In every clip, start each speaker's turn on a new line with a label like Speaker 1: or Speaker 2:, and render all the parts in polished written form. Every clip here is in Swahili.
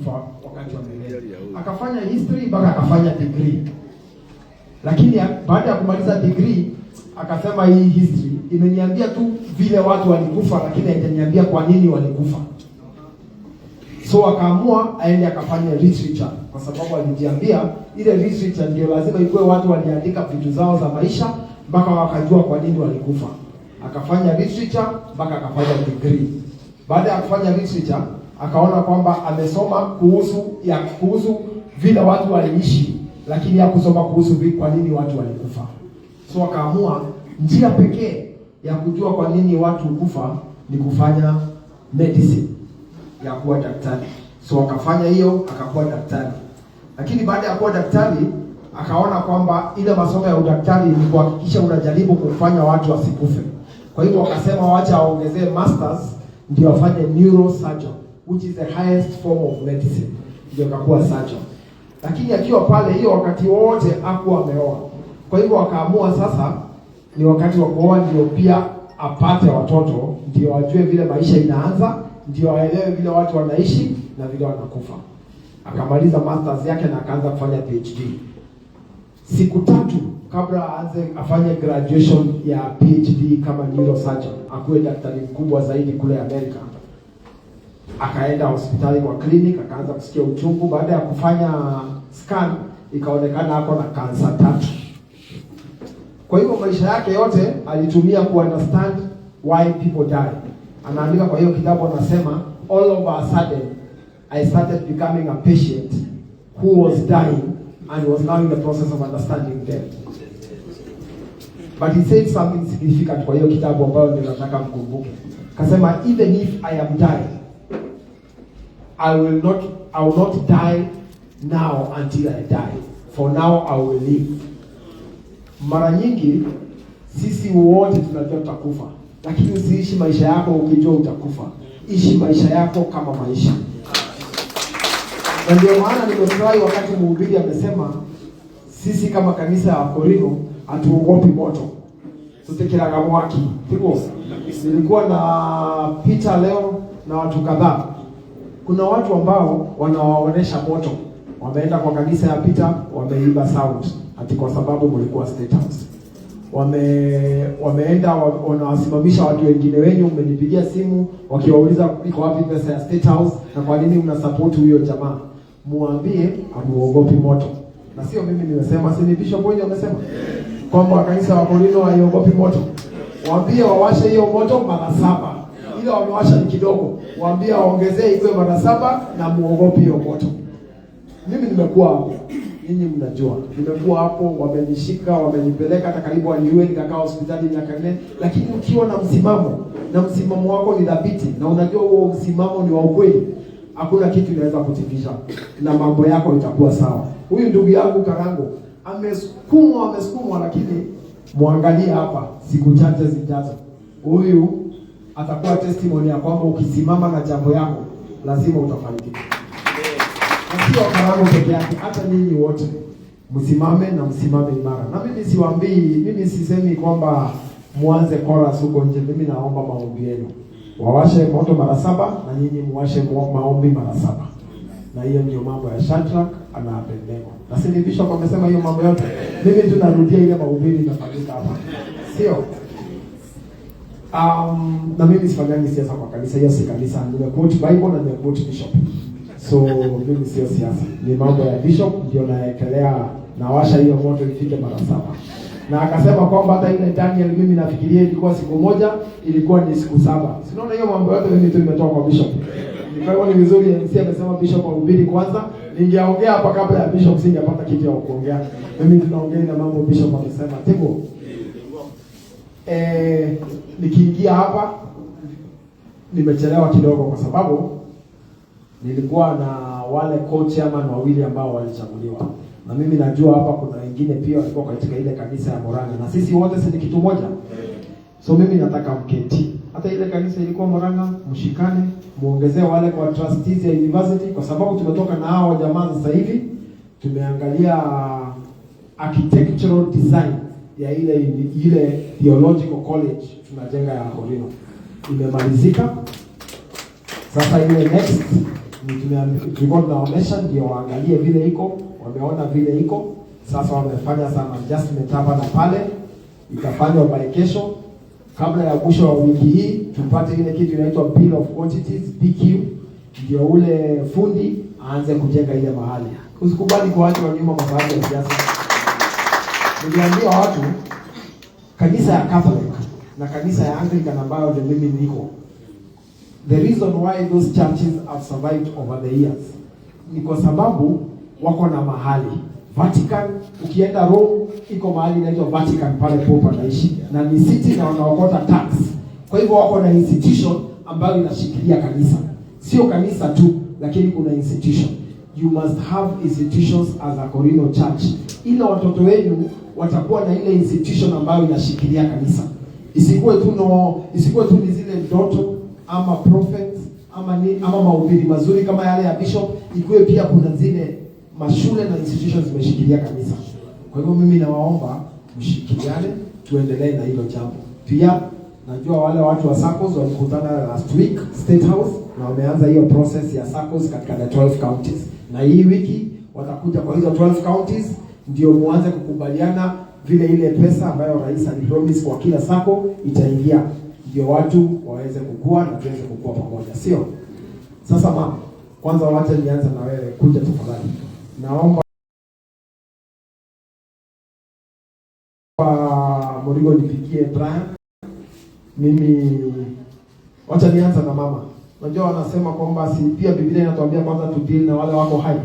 Speaker 1: walikufa wakati wa mbeleni. Akafanya history mpaka akafanya degree, lakini baada ya kumaliza degree akasema, "Hii history imeniambia tu vile watu walikufa, lakini haijaniambia kwa nini walikufa." So akaamua aende akafanya literature, kwa sababu alijiambia ile literature ndio lazima ikuwe watu waliandika vitu zao za maisha mpaka wakajua kwa nini walikufa. Akafanya literature mpaka akafanya degree. Baada ya kufanya literature, akaona kwamba amesoma kuhusu vile watu waliishi, lakini hakusoma kuhusu kwa nini watu walikufa. So akaamua njia pekee ya kujua kwa nini watu hukufa ni kufanya medicine, ya kuwa daktari. So akafanya hiyo, akakuwa daktari. Lakini baada ya kuwa daktari, akaona kwamba ile masomo ya udaktari ni kuhakikisha unajaribu kufanya watu wasikufe. Kwa hivyo akasema wacha aongezee masters ndio afanye neurosurgeon, which is the highest form of medicine, ndio akakuwa surgeon. Lakini akiwa pale hiyo wakati wote hakuwa ameoa. Kwa hivyo akaamua sasa ni wakati wa kuoa, ndio pia apate watoto, ndio ajue vile maisha inaanza, ndio aelewe vile watu wanaishi na vile wanakufa. Akamaliza masters yake na akaanza kufanya PhD. Siku 3 kabla aanze afanye graduation ya PhD kama neurosurgeon, akuwe daktari mkubwa zaidi kule Amerika, akaenda hospitali kwa clinic, akaanza kusikia uchungu. Baada ya kufanya scan, ikaonekana ako na kansa tatu. Kwa hivyo maisha yake yote alitumia ku understand why people die. Anaandika kwa hiyo kitabu, anasema, "All of a sudden I started becoming a patient who was dying and was now in the process of understanding death." But he said something significant kwa hiyo kitabu ambayo ndio nataka mkumbuke. Kasema, "Even if I am dying, I will not die now until I die. For now I will live." Mara nyingi sisi wote tunajua tutakufa, lakini usiishi maisha yako ukijua utakufa. Ishi maisha yako kama maisha. Na ndio maana nimefurahi wakati mhubiri amesema sisi kama kanisa ya Akorino hatuogopi moto, tutikiraga mwaki tiguo. Nilikuwa na Peter leo na watu kadhaa. Kuna watu ambao wanawaonesha moto, wameenda kwa kanisa ya Peter, wameiba sound ati kwa sababu mlikuwa State House. Wameenda wanawasimamisha watu wengine wenyu, mmenipigia simu wakiwauliza iko wapi pesa ya State House na kwa nini mna support huyo jamaa. Muambie amuogopi moto, na sio mimi nimesema, si ni Bishop wenyu amesema kwamba kanisa wa Korino haiogopi moto. Waambie wawashe hiyo moto mara saba, ile wamewasha ni kidogo, waambie waongezee ikuwe mara saba na muogopi hiyo moto. Mimi nimekuwa hapo, nyinyi mnajua, nimekuwa hapo, wamenishika, wamenipeleka hata karibu waniue, nikakaa hospitali miaka 4. Lakini ukiwa na msimamo na msimamo wako ni thabiti na unajua huo msimamo ni wa ukweli, hakuna kitu inaweza kutikisha na mambo yako itakuwa sawa. Huyu ndugu yangu Karango amesukumwa, amesukumwa, lakini muangalie hapa, siku chache zijazo, huyu atakuwa testimony ya kwamba ukisimama na jambo yako lazima utafanikiwa. Na sio Karango peke yake, hata nyinyi wote msimame na msimame imara. Na mimi siwaambii, mimi sisemi kwamba muanze chorus huko nje. Mimi naomba maombi yenu, wawashe moto mara saba na nyinyi muwashe maombi mara saba, na hiyo ndio mambo ya Shadrach na Abednego. Na si ni bishop amesema hiyo mambo yote? Mimi tu narudia ile mahubiri inafanyika hapa, sio? Na mimi sifanyangi siasa kwa kanisa, hiyo si kanisa. Nimequote Bible na nimequote bishop, so mimi sio siasa, ni mambo ya bishop ndio naekelea, nawasha hiyo moto ifike mara saba. Na akasema kwamba hata ile Daniel mimi nafikiria ilikuwa siku moja, ilikuwa ni siku saba. Si unaona hiyo mambo yote mimi tu nimetoka kwa bishop. Kwa hivyo ni vizuri MC amesema bishop ahubiri kwanza. Ningeongea hapa kabla ya bishop, singepata kitu ya kuongea. Mimi tunaongea na mambo bishop amesema. Tebo. Nikiingia hapa nimechelewa kidogo kwa sababu nilikuwa na wale co-chairman wawili ambao walichaguliwa, na mimi najua hapa kuna wengine pia walikuwa katika ile kanisa ya Murang'a, na sisi wote si ni kitu moja. So mimi nataka mketi, hata ile kanisa ilikuwa Murang'a, mshikane, muongezee wale kwa trustees ya university, kwa sababu tumetoka na hao jamaa sasa hivi tumeangalia architectural design ya ile theological college tunajenga ya Akorino imemalizika. Sasa ile next Tulikuwa tunaonesha ndio waangalie vile iko, wameona vile iko. Sasa wamefanya some adjustment hapa na pale, itafanywa by kesho kabla ya mwisho wa wiki hii tupate ile kitu inaitwa bill of quantities, BQ, ndio ule fundi aanze kujenga ile mahali. Usikubali kuachwa nyuma kwa sababu ya siasa. Niliambia watu, kanisa ya Catholic na kanisa ya Anglican ambayo ndio mimi niko, the reason why those churches have survived over the years ni kwa sababu wako na mahali. Vatican, ukienda Rome iko mahali inaitwa Vatican, pale Pope anaishi na ni city na wanaokota tax. Kwa hivyo wako na institution ambayo inashikilia kanisa, sio kanisa tu, lakini kuna institution. You must have institutions as a Corino church, ili watoto wenu watakuwa na ile institution ambayo inashikilia kanisa, isikuwe tu no, isikuwe tu ni zile ndoto ama prophets ama ni, ama mahubiri mazuri kama yale ya bishop, ikuwe pia kuna zile mashule na institutions zimeshikilia kanisa. Kwa hivyo mimi nawaomba mshikiliane, tuendelee na hilo jambo. Pia najua wale watu wa SACCOS walikutana last week State House na wameanza hiyo process ya SACCOS katika the 12 counties, na hii wiki watakuja kwa hizo 12 counties ndio muanze kukubaliana vile ile pesa ambayo rais alipromise kwa kila SACCO itaingia, ndio watu waweze kukua na tuweze kukua pamoja, sio? Sasa mama, kwanza wacha nianze na wewe, kuja tafadhali. Naomba Morigo nipigie Brian. Mimi wacha nianza na mama. Unajua wanasema kwamba si pia Biblia inatuambia kwanza tu deal na wale wako hai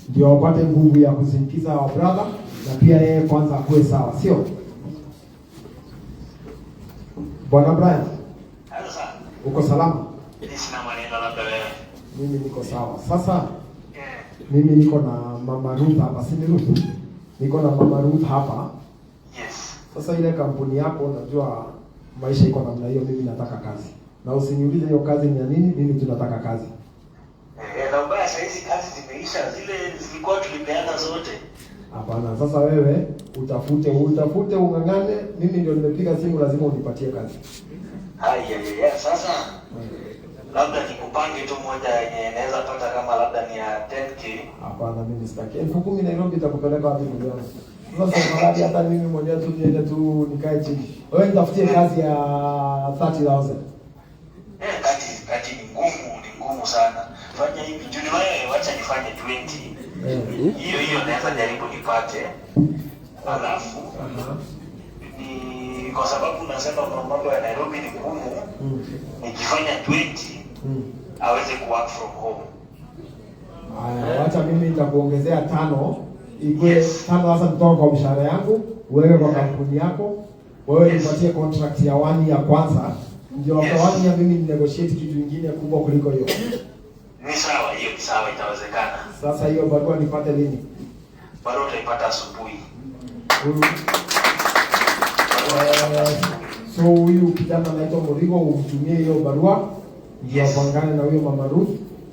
Speaker 1: ndio wapate nguvu ya kusindikiza our brother na pia yeye kwanza akuwe sawa, sio? Bwana Brian,
Speaker 2: Sasa
Speaker 1: uko salama?
Speaker 2: mimi sina maneno, labda wewe.
Speaker 1: Mimi niko sawa. Sasa mimi niko na mama Ruth hapa, si ni Ruth? Niko na mama Ruth hapa.
Speaker 2: Yes.
Speaker 1: Sasa ile kampuni yako, najua maisha iko namna hiyo, mimi nataka kazi. Na usiniulize hiyo kazi ni ya nini, mimi tunataka kazi.
Speaker 2: Na ubaya saa hizi kazi zimeisha, zile zilikuwa tulipeana zote.
Speaker 1: Hapana, sasa wewe utafute, utafute, ung'ang'ane. Mimi ndio nimepiga simu, lazima unipatie kazi.
Speaker 2: Haya, ya, sasa labda nikupange tu moja yenye naweza pata kama labda ni ya 10K.
Speaker 1: Hapana, mimi sitaki. 10,000 Nairobi itakupeleka wapi ndugu yangu? Sasa afadhali hata mimi mwenyewe tu niende tu nikae chini. Wewe nitafutie kazi ya 30,000.
Speaker 2: Kati ni ngumu, ni ngumu sana. Fanya hivi, juu ni wewe, wacha nifanye 20. Hiyo hiyo naweza jaribu nipate. Alafu ni kwa sababu nasema kwa mambo ya Nairobi ni ngumu, nikifanya 20 aweze ku work from home.
Speaker 1: Haya, wacha mimi nitakuongezea tano ikuwe
Speaker 2: Yes.
Speaker 1: tano sasa kutoka kwa mshahara yangu, uweke kwa kampuni yako, wewe nipatie contract ya one year kwanza, ndio after one year mimi ni negotiate kitu kingine kubwa kuliko hiyo.
Speaker 2: Ni sawa, hiyo ni sawa, itawezekana.
Speaker 1: Sasa hiyo barua nipate lini?
Speaker 2: Barua utaipata asubuhi.
Speaker 1: Huyu
Speaker 2: Barua utaipata asubuhi.
Speaker 1: So huyu kijana anaitwa Murigo, umtumie hiyo barua ndio apangane na huyo mama Ruth.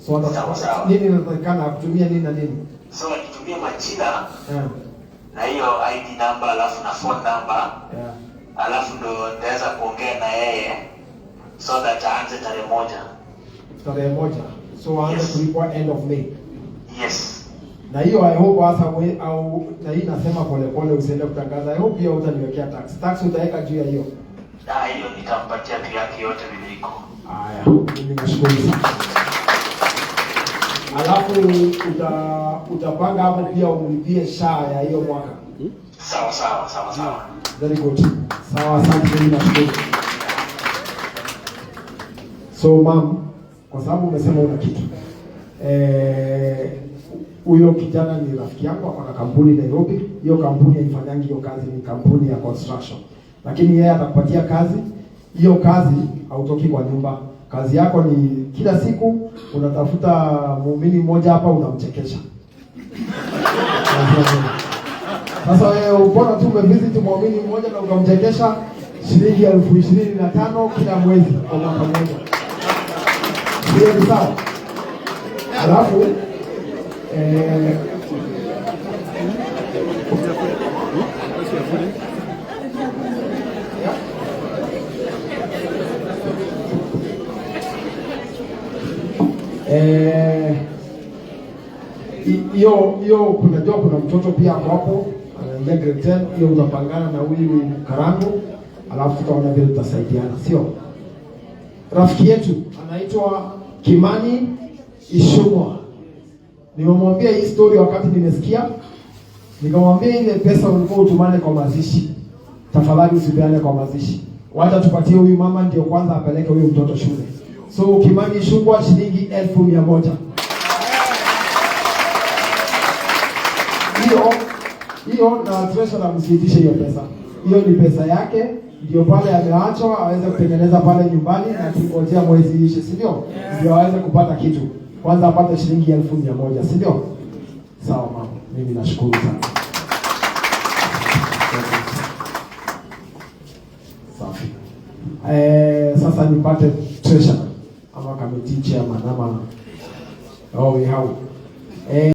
Speaker 1: So
Speaker 2: Sawa, sawa.
Speaker 1: nini inatakikana akutumia nini na nini?
Speaker 2: So akitumia majina na hiyo ID number alafu na phone number alafu ndo nitaweza kuongea na yeye so that aanze tarehe 1.
Speaker 1: Tarehe 1. So aanze kulipwa end of May.
Speaker 2: Yes.
Speaker 1: Na hiyo I hope hasa au na hii nasema polepole, usiende kutangaza. I hope hiyo utaniwekea tax. Tax utaweka juu ya hiyo.
Speaker 2: Na hiyo nitampatia tu yake yote vile iko.
Speaker 1: Haya, mimi nashukuru sana. Alafu utapanga hapo pia umlipie SHA ya hiyo mwaka.
Speaker 2: Sawa sawa sawa sawa.
Speaker 1: Very good. Sawa, asante, mimi nashukuru. So ma'am, kwa sababu umesema una kitu. Huyo kijana ni rafiki yangu, ako na kampuni Nairobi. Hiyo kampuni haifanyangi hiyo kazi, ni kampuni ya construction. Lakini yeye atakupatia kazi. Hiyo kazi hautoki kwa nyumba. Kazi yako ni kila siku unatafuta muumini mmoja hapa unamchekesha. Sasa wewe mbona tu umevisit muumini mmoja na ukamchekesha shilingi 25,000 kila mwezi kwa mwaka mmoja. Hiyo ni sawa. Alafu Eh, hiyo hiyo kunajua kuna mtoto pia ako hapo anaingia grade 10. Hiyo utapangana na huyu Karangu, alafu tutaona vile tutasaidiana, sio? Rafiki yetu anaitwa Kimani Ichung'wah. Nimemwambia hii story wakati nimesikia, nikamwambia ile pesa ulikuwa utumane kwa mazishi, tafadhali usipeane kwa mazishi, wacha tupatie huyu mama ndio kwanza apeleke huyu mtoto shule. So Kimani Ichung'wah, shilingi 100,000. Hiyo hiyo, na treasurer msiitishe hiyo pesa. Hiyo ni pesa yake, ndio pale ameachwa aweze kutengeneza pale nyumbani na kingojea mwezi ishe, si ndio? Ndio aweze kupata kitu. Kwanza apate shilingi 100,000, si ndio? Sawa mama, mimi nashukuru sana. Safi. Sasa nipate treasurer ama committee chairman ama oh, we have